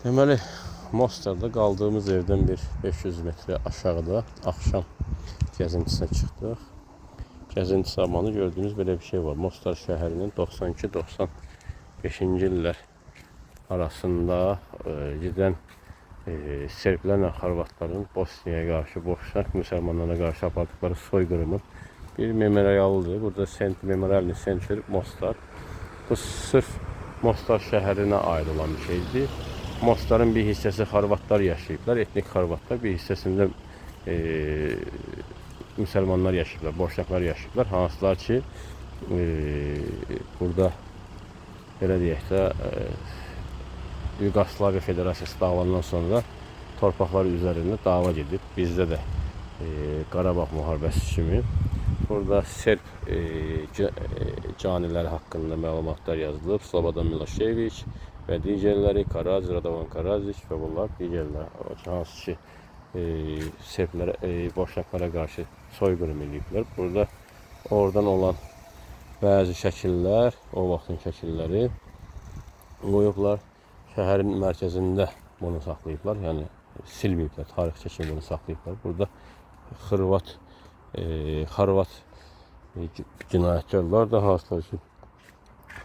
Deməli, Mostarda qaldığımız evdən bir 500 metrə aşağıda axşam gəzintisinə çıxdıq. Gəzinti zamanı gördüyümüz belə bir şey var. Mostar şəhərinin 92-95-ci illər arasında gedən Serblərlə Xorvatların Bosniyaya qarşı, Boşnak müsəlmanlarına qarşı apardıqları soyqırımın bir memorialıdır. Burada Memorialni Center Mostar. Bu sırf Mostar şəhərinə aid olan bir şeydir. Mostarın bir hissəsi Xorvatlar yaşayıblar, etnik Xorvatlar, bir hissəsində müsəlmanlar yaşayıblar, boşnaqlar yaşayıblar. Hansılar ki, burada belə deyək də, Yugoslaviya Federasiyası dağılandan sonra torpaqlar üzərində dava gedib. Bizdə də Qarabağ müharibəsi kimi. Burada Serb caniləri haqqında məlumatlar yazılıb. Slobodan Milošević və digərləri, Karadzic, Radovan Karadzic və bunlar digərləri, hansı ki Serblərə, boşnaqlara qarşı soyqırım eləyiblər. Burada oradan olan bəzi şəkillər, o vaxtın şəkilləri qoyublar. Şəhərin mərkəzində bunu saxlayıblar. Yəni silməyiblər, tarixçi kimi bunu saxlayıblar. Burada Xırvat, Xorvat cinayətkarlar da hansılar ki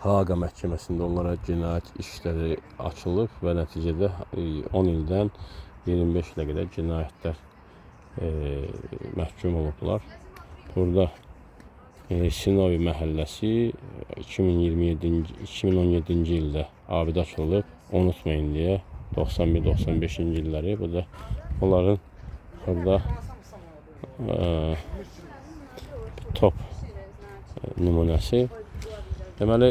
Haqa məhkəməsində onlara cinayət işləri açılıb və nəticədə 10 ildən 25 ilə qədər cinayətlər məhkum olublar. Burada Sinovi məhəlləsi 2027-ci 2017-ci ildə abidə açılıb. Unutmayın deyə 91-95-ci illəri. Bu da onların burada top nümunəsi. Deməli,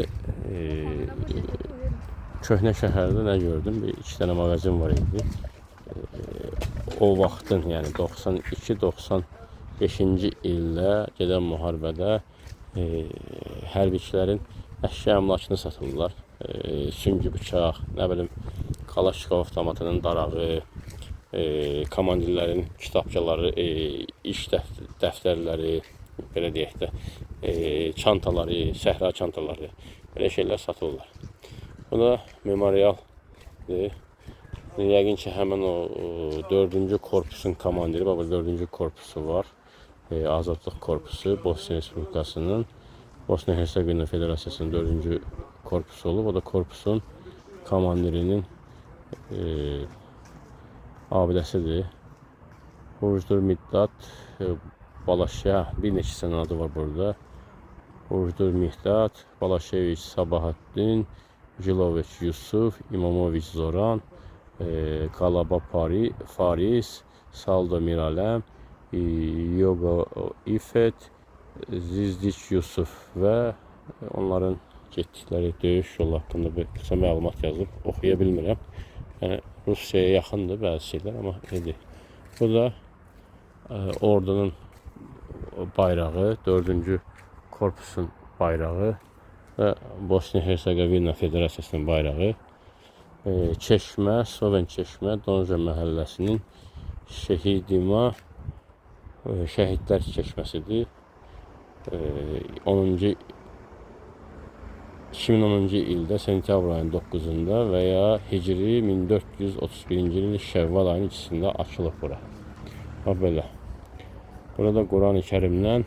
köhnə şəhərdə nə gördüm? Bir iki dənə mağazin var idi. O vaxtın, yəni 92-95-ci ildə gedən müharibədə hərbiçilərin əşya əmlakını satırlar. Süngü bıçaq, nə bilim, Kalaşnikov avtomatının darağı, komandirlərin kitabçaları, iş dəftərləri, belə deyək də, çantaları, səhra çantaları, belə şeylər satırlar. Bu da memorialdır. Yəqin ki, həmin o 4-cü korpusun komandiri, bax, 4-cü korpusu var. Azadlıq Korpusu, Bosniya Respublikasının, Bosniya Hersegovina Federasiyasının 4-cü korpusu olub. O da korpusun komandirinin abidəsidir. Hujdur Middat, Balaşya, bir neçəsinin adı var burada. Hujdur Mihdat, Balaşeviç Sabahattin, Jiloviç Yusuf, İmamoviç Zoran, Kalaba Faris, Saldo Miraləm, Yoga İfet, Zizdiç Yusuf və onların getdikləri döyüş yolu haqqında bir qısa məlumat yazıb, oxuya bilmirəm. Yəni Rusiyaya yaxındır bəzi şeylər, amma idi. Bu da ordunun bayrağı, 4-cü korpusun bayrağı və Bosniya Hersegovina Federasiyasının bayrağı. Çeşmə, Sloven Çeşmə, Donja məhəlləsinin Şehidima Şəhidlər Çeşməsidir. 10-cu 2010-cu ildə sentyabr ayının 9-unda və ya Hicri 1431-ci il Şəvval ayının 2-sində açılıb bura. Bax belə. Burada Quran-ı Kərimdən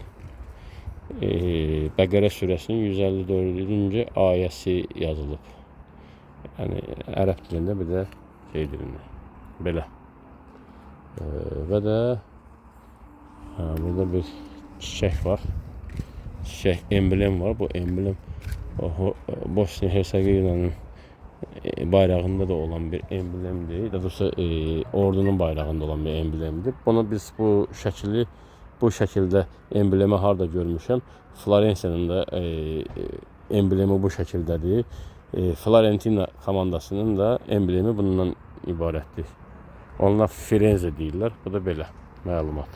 Bəqərə surəsinin 154-cü ayəsi yazılıb. Yəni ərəb dilində, bir də şey dilində. Belə. Və də burada bir çiçək var. Çiçək emblem var. Bu emblem Bosniya Hersegovinanın bayrağında da olan bir emblemdir. Daha doğrusu ordunun bayrağında olan bir emblemdir. Bunu biz bu şəkili bu şəkildə emblemi harda görmüşəm? Florensiyanın da emblemi bu şəkildədir. Florentina komandasının da emblemi bundan ibarətdir. Onlar Firenze deyirlər. Bu da belə məlumat.